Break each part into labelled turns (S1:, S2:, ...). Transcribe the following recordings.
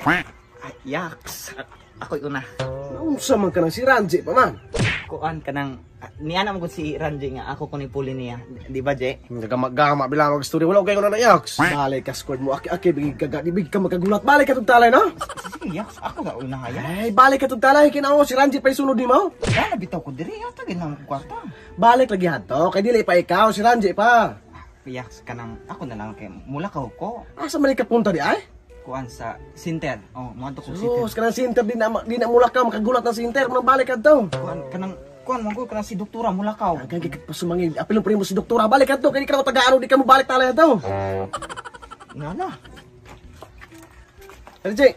S1: Ay, Yaks. Ako'y una.
S2: Unsa man ka nang si Ranji pa man?
S1: Kuan kanang niana mo gud si Ranji nga ako ko ni puli niya. Di ba, Je?
S2: Nagama-gama bila mag story wala kay ko na na Yaks. Balik ka squad mo aki-aki bigig ka di ka makagulat. Balik ka tug talay no?
S1: Sige, Yaks, ako ga una kaya.
S2: Ay, balik ka tug talay kinaw si Ranji pa isunod nimo.
S1: Wala bitaw ko diri ata ginamo ko kwarta.
S2: Balik lagi hadto kay dili pa ikaw si Ranji pa.
S1: Yaks, kanang ako na lang kay mula ka ko.
S2: Asa man ka punta di ay?
S1: Kuan sa Sinter. Oh, moadto ko Sinter.
S2: Sus, kanang sinter di na mula ka makagulat ng sinter manang balik ka to.
S1: Kuan kanang kuan mo ko kanang si doktora mula ka.
S2: Hanggang gigit pa sumangil. Apilong primo si doktora. Balik ka to. Kaya di ka na tagaan di ka mo balik talay to.
S1: Nga na.
S2: Ranji.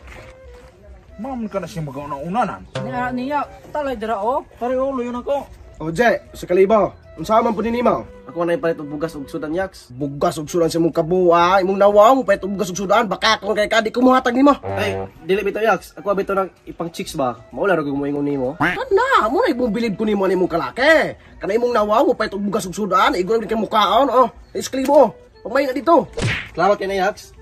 S3: Ma'am ka na siya mag-una-unanan.
S4: Niya niya talay dira oh.
S3: Tari ulo yun ako.
S2: O Jay, sa kalibo. Unsa man po nimo?
S5: Ako na ipalit og bugas og sudan, Yaks.
S2: Bugas og sudan sa imong kabuha, imong nawong palit og bugas og sudan, baka kung kay ka di kumuhatag nimo.
S5: Ay, dili bitaw, Yaks. Ako bitaw nang ipang chicks ba. Maula ra gyud moingon nimo.
S2: Kana, mo na imong bilib ko nimo ani imong kalaki. Kana imong nawong mo palit og bugas og sudan, igor kay mukaon oh. Is kalibo. Pamay na dito.
S5: Salamat kay na, Yaks.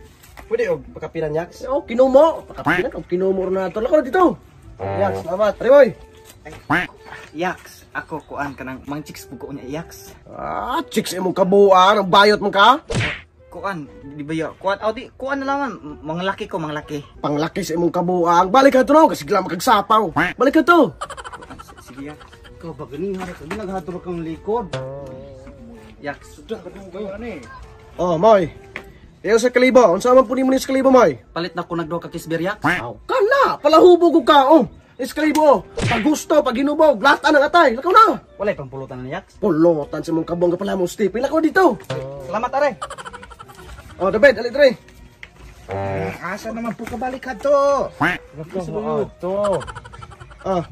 S5: Pwede og pakapiran, Yaks.
S2: Oh, kinumo. Pakapinan og kinumo na to. Lako na dito.
S5: Yaks, salamat.
S2: Tari boy.
S1: Yaks, ako kuan kanang mang chicks pug ko niya, Yaks.
S2: Ah, chicks imong kabuha, ang bayot mo ka.
S1: Kuan, di ba yo? Kuan, oh, di kuan na lang man. Mga laki ko, mga laki.
S2: Panglaki sa imong kabuang. Balik ka to no, kasi gila makagsapaw. Balik ka to.
S1: Kuan, sige, Yaks.
S5: Ikaw ba gani ha? Sabi naghatro kang likod. Yaks.
S2: Oh, Moy. Iyo sa kalibo. Unsa man po nimo ni sa kalibo, Moy?
S5: Palit na ko nagduha ka kisbir, Yaks.
S2: Aw, kana, palahubog ko ka, oh. Is kalibo, oh. Pag gusto, pag hinubog, lahat ang atay. Lakaw na.
S5: Walay pampulutan na, Yaks.
S2: Pulutan sa imong kabuang ka pala mong Stephen. Lakaw dito.
S1: Salamat are.
S2: Oh, David, dali dre.
S3: Asa naman po kabalik ka to?
S2: Ah,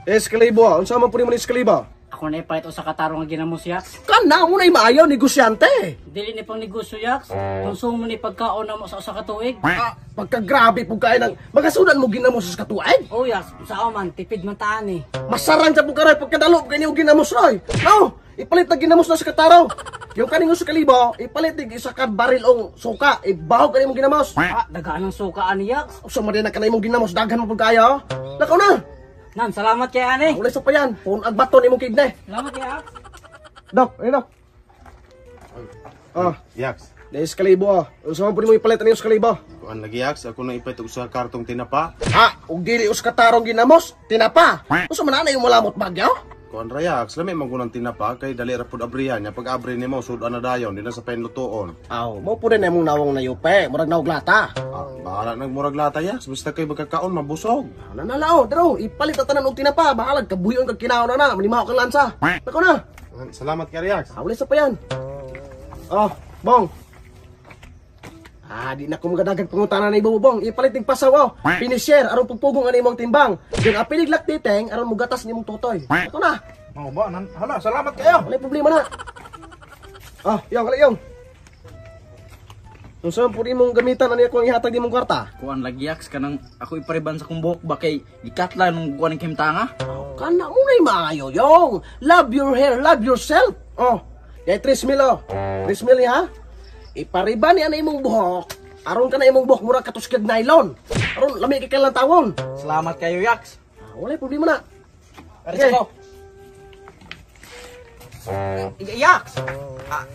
S2: is kalibo, oh. Unsa man po nimo ni sa kalibo?
S4: Ako na ipalit usa ka tarong nga ginamos, Yaks.
S2: Kana, mo na maayaw negosyante.
S4: Dili ni pang negosyo, Yaks. Konsumo ni pagkaon na mo sa usa ka tuig.
S2: Ah, pagkagrabe po kayo ng magasudan mo ginamos sa katuig.
S4: Oh Yaks, sa man tipid man taan eh.
S2: Masarang sa bukaray pagkadalo kay ginamos roy. No, ipalit na ginamos na sa kataraw. Yung kaning sa kalibo, ipalit tig isa ka baril og suka, ibaho kani imong ginamos.
S4: Ah, dagaan ang suka ani, Yaks.
S2: Usa man din na kanay imong ginamos daghan mo pud kayo. Lakaw na.
S4: Nan, salamat kay ani.
S2: Ulay sa payan, pun ag baton imong kidney.
S4: Salamat kay Yaks.
S2: Dok, ayun dok. Ah,
S6: Yaks,
S2: dahil sa kalibo ah. Unsa man pud nimo ipalit ani sa kalibo?
S6: kuan lagi Yaks, ako na ipalit og usa ka kartong tinapa.
S2: Ah, ug dili us katarong ginamos, tinapa. Unsa man ana yung malamot bagyaw?
S6: Kuan ra Yaks, lami man kunang tinapa kay dali ra pud abrihan nya pag abri nimo sudan na dayon, di na sa painlutoon.
S2: Aw, mo pud na imong nawong nayupe, murag nawog lata.
S6: Ah, bahala nag murag lata Yaks, basta kay magkakaon mabusog.
S2: Nanalao, daro, ipalit na tanan og tinapa, bahalag kabuyon kag kinaon na na, manimaho kang lansa. Nako na.
S6: Salamat kay Yaks.
S2: Ah, wala sa pa yan. Oh, Bong. Ah, di na ko magadagang pangutana na ibo, Bong. Ipalit ning pasaw, oh. Finisher, aron pugpugong ani imong timbang. Then apilig laktiteng, aron mugatas nimong tutoy. Nako na.
S3: Mao ba? Nan, hala, salamat kayo.
S2: Wala problema na. Ah, yung, wala yung. Unsa man pud imong gamitan ani akong ihatag nimong kwarta?
S5: Kuan lagi Yaks kanang ako ipariban sa kong buhok ba kay gikatla nung kuan ng kimtanga.
S2: Kana mo na'y maayo, yung. Love your hair, love yourself. Oh, yay 3 mil, oh. 3 mil, ha? Ipariba ni ana imong buhok. Aron ka na imong buhok, mura katuskag nylon. Aron, lami kay kailan tawon.
S5: Salamat kayo, Yaks.
S2: Ah, wala'y problema na.
S5: Aris
S2: Okay.
S5: ako.
S1: Yaks.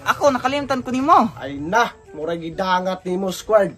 S1: Ako nakalimtan ko nimo.
S2: Ay na, mura gidangat nimo squared.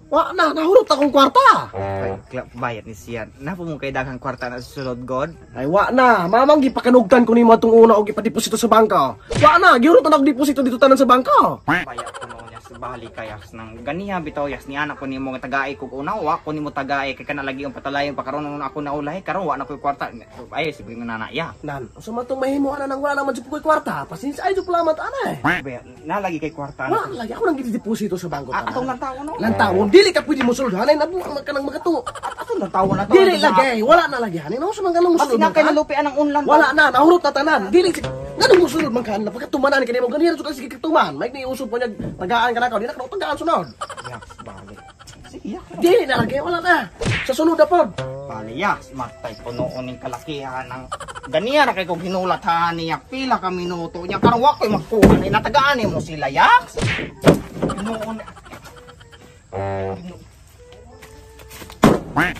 S2: Wa na, nahurot akong kwarta.
S1: Ay, bayad ni siya. Napo mo kay daghang kwarta na susunod god.
S2: Ay wa na, mamang gipakanugtan ko nimo atong una og ipadeposito sa bangko. Wa na, gihurot na og deposito dito tanan sa bangko.
S1: Bayad ko mo niya sa bali kay Yaks nang ganiha bitaw Yaks ni anak ko nimo nga tagaay kog una wa ko nimo tagaay kay kana lagi ang patalayon pa karon nung ako naulahi karon wa na koy kwarta. Ay sige nga nana ya.
S2: Nan, unsa man tong mahimo ana nang wala naman jud koy kwarta. Pasensya ay jud palamat ana eh.
S1: Bayad na lagi kay kwarta
S2: Wala
S1: na.
S2: lagi ako nang gideposito sa bangko.
S1: Ah, atong lang tawo no.
S2: Lantawon, dili ka pwede mosulod hanay nabuang man ka nang makatuo.
S1: Atong lang tawo na to.
S2: Dili lagi, wala na lagi hanay. Unsa man ganang
S1: Kasi
S2: mosulod
S1: nga
S2: man
S1: kay
S2: ka?
S1: nalupi anang unlan.
S2: Wala na, nahurot na tanan. Dili nganong mosulod man ka na pagkatumanan kini mo ganira jud ka sige katuman. May ni usod po niya tagaan ka na ka, di na ka tagaan sunod.
S1: Yaks bali. Sige Yaks.
S2: Dili na lagi, wala na. Sa sunod na pod.
S1: Bali Yaks matay puno ning kalakihan ng ganiya ra kay kog hinulat ha niya pila ka minuto niya karon wa koy makuha ni natagaan nimo sila Yaks. Hinuon. Uy.